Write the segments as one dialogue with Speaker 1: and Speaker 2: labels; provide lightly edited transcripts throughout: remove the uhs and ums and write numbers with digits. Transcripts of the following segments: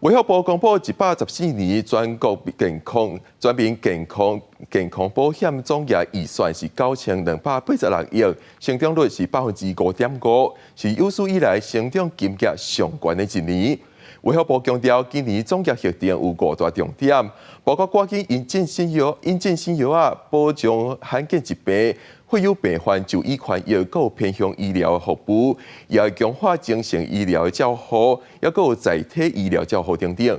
Speaker 1: 衛福部公布114年全國健康全民健康健康保險總額預算是9286億，成長率是5.5%，是有史以來成長金額上懸的一年。衛福部強調，今年總額核定有五大重點，包括趕緊引進新藥、引進新藥仔，保障罕見疾病、血友病患就醫權益，閣有偏鄉醫療的服務，也會強化精神醫療的照護，抑閣有載體醫療照護等等。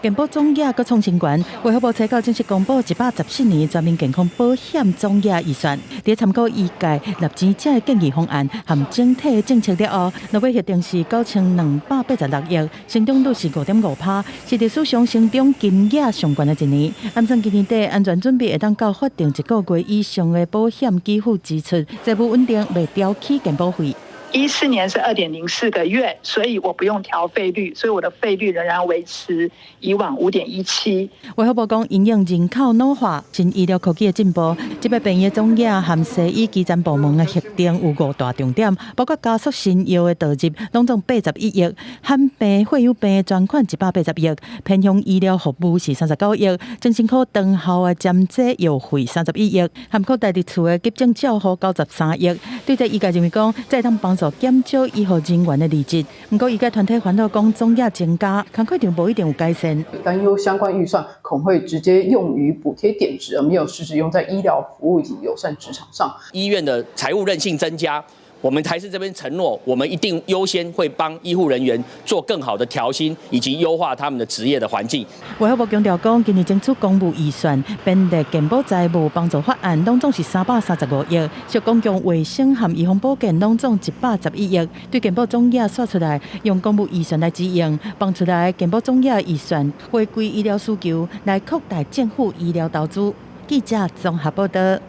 Speaker 2: 健保總額閣創新懸，衛福部初九正式公布114年全民健康保險總額預算。佇參考醫界納錢者的建議方案和整體政策了後，落尾核定是9286億，成長率是5.5%，是歷史上成長金額上懸的一年。按算今年底安全準備會當到法定一個月以上的保險給付支出，財務穩定袂調起健保費。
Speaker 3: 14年是2.04個月，所以我不用調費率，所以我的費率仍然維持以往5.17。
Speaker 2: 衛福部講，因應人口老化、新醫療科技的進步，這擺病院總額和西醫基層部門的核定有五大重點，包括加速新藥的導入，攏總81億；罕病、血友病專款180億；偏鄉醫療服務是39億；精神科長效的針劑藥費31億；含擴大佇厝的急症照護93億。對這醫界認為講，這會當幫助減少醫護人員的離職。毋過醫界團體煩惱講總額增加，工課量無一定有改善。
Speaker 4: 擔憂相關預算恐會直接用於補貼點值，而沒有實質用在醫療服務以及友善職場上。
Speaker 5: 醫院的財務韌性增加，我們還是這邊承諾，我們一定優先會幫醫護人員做更好的調薪，以及優化他們的職業的環境。
Speaker 2: 衛福部強調講，今年爭取公務預算，編列健保財務幫助法案，攏總是335億，屬公共衛生和預防保健攏總111億。對健保總額算出來，用公務預算來支應，放出來健保總額預算，回歸醫療需求，來擴大政府醫療投資。記者綜合報道。